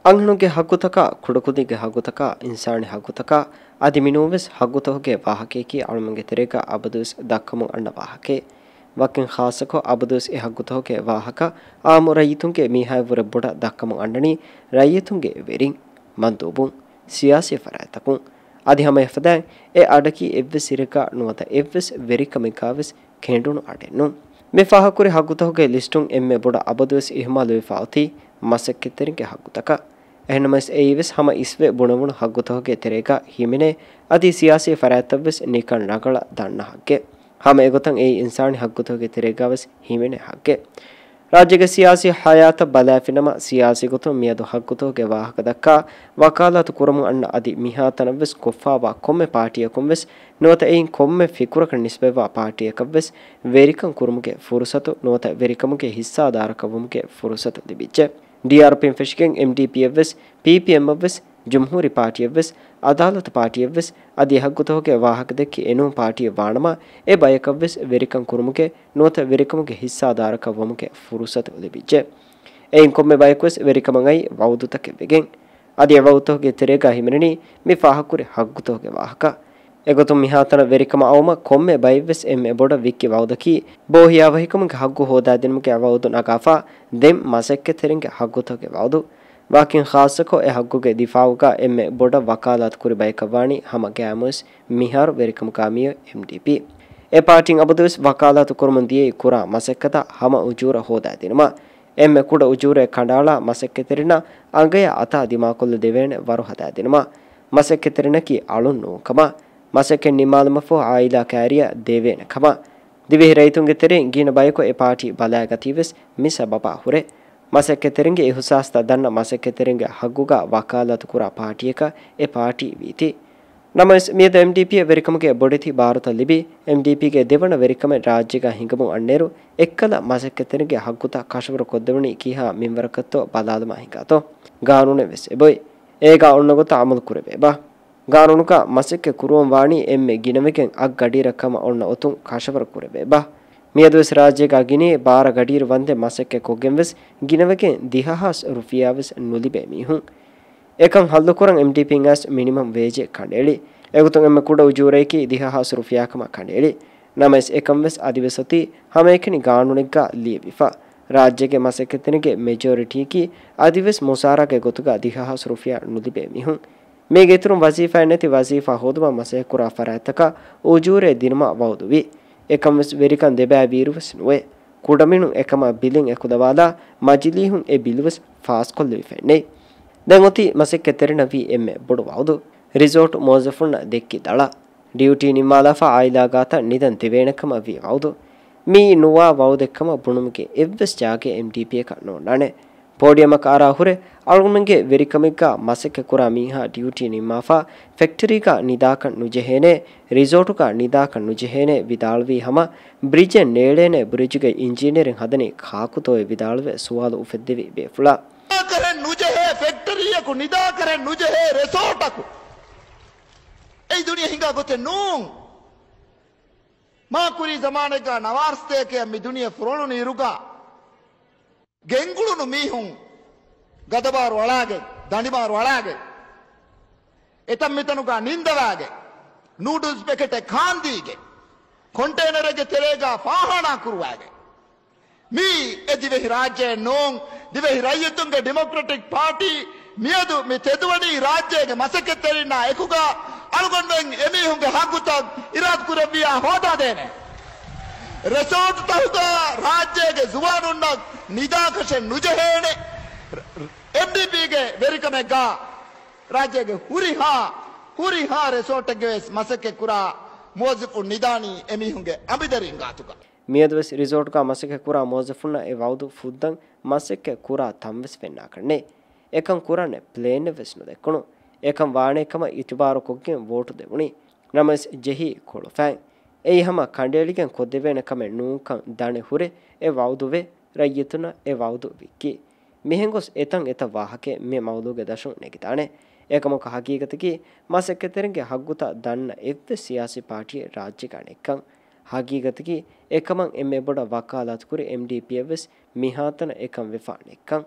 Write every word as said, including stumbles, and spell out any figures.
އަންހެނުންގެ ހައްގުތަކާ، ކުޑަކުދިންގެ ހައްގުތަކާ، އިންސާނީ ހައްގުތަކާ، އަދި މިނޫންވެސް ހައްގުތަކުގެ ވާހަކަޔަކީ އަޅުމެންގެ ތެރޭގަ އަބަދުވެސް ދައްކަމުން އަންނަ ވާހަކައެއް. ވަކިން ޚާއްޞަކޮށް އަބަދުވެސް އެ ހައްގުތަކުގެ ވާހަކަ އާއްމު ރައްޔިތުންގެ މީހާއަށްވުރެ ބޮޑަށް ދައްކަމުން އަންނަނީ ރައްޔިތުންގެ ވެރިން، މަންދޫބުން، ސިޔާސީ ފަރާތްތަކުން. އަދި ހަމައެފަދައިން އެ އަޑަކީ އެއްވެސް އިރެއްގަ ނުވަތަ އެއްވެސް ވެރިކަމެއްގަވެސް ކެނޑުނު އަޑެއްނޫން. މި ފާހަގަކުރި ހައްގުތަކުގެ ލިސްޓުން އެންމެ ބޮޑަށް އަބަދުވެސް އިހުމާލުވެފަ އޮތީ މަސައްކަތްތެރިންގެ ހައްގުތަކަށް. އެހެންނަމަވެސް އެއީވެސް ހަމަ އިސްވެ ބުނެވުނު ހައްގުތަކުގެ ތެރޭގަ ހިމެނޭ، އަދި ސިޔާސީ ފަރާތްތައްވެސް ނިކަން ރަނގަޅަށް ދަންނަ ހައްގެއް. ހަމަ އެގޮތަށް އެއީ އިންސާނީ ހައްގުތަކުގެ ތެރޭގަވެސް ހިމެނޭ ހައްގެއް. ރާއްޖޭގެ ސިޔާސީ ހަޔާތަށް ބަލާފިނަމަ، ސިޔާސީ ގޮތުން މިއަދު ހައްގުތަކުގެ ވާހަކަ ދައްކާ ވަކާލާތު ކުރަމުން އަންނަ އަދި މިހާތަނަށްވެސް ކޮށްފާވާ ކޮންމެ ޕާޓީއަކުންވެސް ނުވަތަ އެއިން ކޮންމެ ފިކުރަކަށް ނިސްބަތްވާ ޕާޓީއަކަށްވެސް ވެރިކަން ކުރުމުގެ ފުރުސަތު ނުވަތަ ވެރިކަމުގެ ހިއްސާދާރަކަށްވުމުގެ ފުރުސަތު ލިބިއްޖެ. ޑީއާރުޕީން ފެށިގެން އެމްޑީޕީއަށްވެސް، ޕީޕީއެމްއަށްވެސް، ޖުމްހޫރީ ޕާޓީއަށްވެސް، އަދާލަތު ޕާޓީއަށްވެސް އަދި އެ ހައްގުތަކުގެ ވާހަކަ ދެއްކި އެނޫން ޕާޓީއެއް ވާނަމަ، އެ ބަޔަކަށްވެސް ވެރިކަން ކުރުމުގެ ނުވަތަ ވެރިކަމުގެ ހިއްސާދާރަކަށް ވުމުގެ ފުރުސަތު ލިބިއްޖެ. އެއިން ކޮންމެ ބަޔަކުވެސް ވެރިކަމަށް އައީ ވައުދުތަކެއް ވެގެން. އަދި އެ ވައުދުތަކުގެ ތެރޭގަ ހިމެނެނީ މި ފާހަގަކުރި ހައްގުތަކުގެ ވާހަކަ. އެގޮތުން މިހާތަނަށް ވެރިކަމަށް އައުމަށް ކޮންމެ ބައެއްވެސް އެންމެ ބޮޑަށް ވިއްކި ވައުދަކީ، ބޯހިޔާވަހިކަމުގެ ހައްގު ހޯދާދިނުމުގެ ވައުދު ނަގާފަ ދެން މަސައްކަތްތެރިންގެ ހައްގުތަކުގެ ވައުދު. ވަކިން ޚާއްޞަކޮށް އެ ހައްގުގެ ދިފާއުގަ އެންމެ ބޮޑަށް ވަކާލާތު ކުރި ބަޔަކަށް ވާނީ ހަމަ ގައިމުވެސް މިހާރު ވެރިކަމުގަ މިއޮތް އެމްޑީޕީ. އެ ޕާޓީން އަބަދުވެސް ވަކާލާތު ކުރަމުން ދިޔައީ ކުރާ މަސައްކަތަށް ހަމަ އުޖޫރަ ހޯދާދިނުމަށް. އެންމެ ކުޑަ އުޖޫރައެއް ކަނޑައަޅާ މަސައްކަތްތެރިންނަށް އަނގަޔާ އަތާ ދިމާކޮށްލަ ދެވޭނެ ވަރު ހަދާދިނުމަށް. މަސައްކަތްތެރިންނަކީ އަޅުން ނޫންކަމަށް. މަސައްކަތް ނިންމާލުމަށްފަހު އާއިލާ ކައިރިއަށް ދެވޭނެ ކަމަށް. ދިވެހި ރައްޔިތުންގެ ތެރެއިން ގިނަ ބަޔަކު އެ ޕާޓީ ބަލައިގަތީވެސް މި ސަބަބާ ހުރެ. މަސައްކަތްތެރިންގެ އިހުސާސްތައް ދަންނަ މަސައްކަތްތެރިންގެ ހައްގުގަ ވަކާލާތު ކުރާ ޕާޓީއަކަށް އެ ޕާޓީ ވީތީ. ނަމަވެސް، މިއަދު އެމްޑީޕީއަށް ވެރިކަމުގެ ބޮޑެތި ބާރުތައް ލިބި، އެމްޑީޕީގެ ދެވަނަ ވެރިކަމެއް ރާއްޖޭގަ ހިނގަމުން އަންނައިރު، އެއްކަލަ މަސައްކަތްތެރިންގެ ހައްގުތައް ކަށަވަރު ކޮށްދެވުނީ ކިހާ މިންވަރަކަށްތޯ ބަލާލުމާ ހިނގާތޯ. ގާނޫނެއް ވެސް އެބޮތް. އޭގަ އޮންނަ ގޮތަށް އަމަލު ކުރެވޭބާ. ގާނޫނުގަ މަސައްކަތް ކުރުވަން ވާނީ އެންމެ ގިނަވެގެން އަށް ގަޑިއިރަށް ކަމަށް އޮންނަ އޮތުން ކަށަވަރު ކުރެވޭބާ. މިއަދުވެސް ރާއްޖޭގަ ގިނައީ ބާރަ ގަޑިއިރު ވަންދެން މަސައްކަތް ކޮށްގެން ވެސް ގިނަވެގެން ދިހަ ހާސް ރުފިޔާ ވެސް ނުލިބޭ މީހުން. އެކަން ހައްލުކުރަން އެމްޑީޕީން އައިސް މިނިމަމް ވޭޖެއް ކަނޑައެޅި. އެގޮތުން އެންމެ ކުޑަ އުޖޫރަޔަކީ ދިހަ ހާސް ރުފިޔާ ކަމަށް ކަނޑައެޅި. ނަމަވެސް އެކަން ވެސް އަދިވެސް އޮތީ ހަމައެކަނި ގާނޫނެއްގަ ލިޔެވިފަ. ރާއްޖޭގެ މަސައްކަތްތެރިންގެ މެޖޯރިޓީއަކީ އަދިވެސް މުސާރާގެ ގޮތުގަ ދިހަ ހާސް ރުފިޔާ ނުލިބޭ މީހުން. މީގެ އިތުރުން ވަޒީފާއެއް ނެތި ވަޒީފާ ހޯދުމަށް މަސައްކަތްކުރާ ފަރާތްތަކަށް އުޖޫރައެއް ދިނުމަށް ވައުދުވި. އެކަންވެސް ވެރިކަން ދެބައިވިއިރުވެސް ނުވޭ. ކުޑަމިނުން އެކަމަށް ބިލެއް އެކުލަވާލާ މަޖިލީހުން އެ ބިލުވެސް ފާސްކޮށްލެވިފައެއް ނެތް. ދެން އޮތީ މަސައްކަތްތެރިންނަށް ވީ އެންމެ ބޮޑު ވައުދު. ރިސޯޓް މުވައްޒަފުންނަށް ދެއްކި ދަޅަ. ޑިއުޓީ ނިންމާލާފަ އާއިލާ ގާތަށް ނިދަން ދެވޭނެ ކަމަށް ވީ ވައުދު. މިއީ ނުވާ ވައުދެއްކަމަށް ބުނުމުގެ އެއްވެސް ޖާގައެއް އެމްޑީޕީއަކަށް ނޯންނާނެ. ޕޯޑިއަމަކަށް އަރާ ހުރެ، އަޅުގަނޑުމެންގެ ވެރިކަމެއްގަ މަސައްކަތްކުރާ މީހާ ޑިއުޓީ ނިންމާފަ، ފެކްޓަރީގަ ނިދާކަށް ނުޖެހޭނެ، ރިސޯޓުގަ ނިދާކަށް ނުޖެހޭނެ ވިދާޅުވީ ހަމަ ބްރިޖެއް ނޭޅޭނެ ބްރިޖުގެ އިންޖީނިއަރިން ހަދަނީ ކާކުތޯއޭ ވިދާޅުވެ ސުވާލު އުފެއްދެވި ބޭފުޅާ. ނިދާކަށް ނުޖެހޭ ފެކްޓަރީއަކު، ނިދާކަށް ނުޖެހޭ ރެސޯޓަކު. އެއީ ދުނިޔެ ހިނގާ ގޮތެއް ނޫން. މާ ކުރީ ޒަމާނެއްގަ ނަވާރަސަތޭކައަށް މި ދުނިޔެ ފުރޮޅުނު އިރުގަ ގެންގުޅުނު މީހުން ގަދަބާރު އަޅާގެން، ދަނޑިމާރު އަޅާގެން، އެތަންމިތަނުގަ ނިންދަވާގެން، ނޫޑުލްސް ޕެކެޓެއް ކާންދީގެން، ކޮންޓޭނަރެއްގެ ތެރޭގަ ފާހާނާ ކުރުވާގެން. މީ އެ ދިވެހި ރާއްޖެއެއް ނޫން. ދިވެހި ރައްޔިތުންގެ ޑިމޮކްރެޓިކް ޕާޓީ މިއަދު މި ތެދުވަނީ ރާއްޖޭގެ މަސައްކަތްތެރިންނާ އެކުގަ އަޅުގަނޑުމެން އެމީހުންގެ ހައްގުތައް އިރާދަކުރެއްވިޔާ ހޯދާދޭނެ. ރެސޯޓްތަކުގަ ރާއްޖޭގެ ޒުވާނުންނަށް ނިދާކަށެއް ނުޖެހޭނެ. އެމްޑީޕީގެ ވެރިކަމެއްގަ ރާއްޖޭގެ ހުރިހާ، ހުރިހާ ރެސޯޓެއްގެ ވެސް މަސައްކަތްކުރާ މުވައްޒަފުން ނިދާނީ އެމީހުންގެ އަނބިދަރީން ގާތުގަ. މިއަދުވެސް ރިސޯޓްގަ މަސައްކަތްކުރާ މުވައްޒަފުންނަށް އެ ވައުދު ފުއްދަން މަސައްކަތް ކުރާ ތަންވެސް ފެންނާކަށް ނެތް. އެކަން ކުރާނެ ޕްލޭނެއް ވެސް ނުދެއްކުނު. އެކަން ވާނޭ ކަމަށް އިތުބާރުކޮށްގެން ވޯޓު ދެވުނީ. ނަމަވެސް ޖެހީ ކޮޅުފައިން. އެއީ ހަމަ ކަނޑައެޅިގެން ކޮށްދެވޭނެ ކަމެއް ނޫންކަން ދަނެ ހުރެ އެ ވައުދުވެ، ރައްޔިތުންނަށް އެ ވައުދު ވިއްކި. މިހެންގޮސް އެތަން އެތައް ވާހަކައެއް މި މައުޟޫގެ ދަށުން ނެގިދާނެ. އެކަމަކު ހަގީގަތަކީ މަސައްކަތްތެރިންގެ ހައްގުތައް ދަންނަ އެއްވެސް ސިޔާސީ ޕާޓީއެއް ރާއްޖޭގަ ނެތްކަން. ހަގީގަތަކީ އެކަމަށް އެންމެ ބޮޑަށް ވަކާލާތުކުރި އެމްޑީޕީއަށްވެސް މިހާތަނަށް އެކަން ވެފާ ނެތްކަން.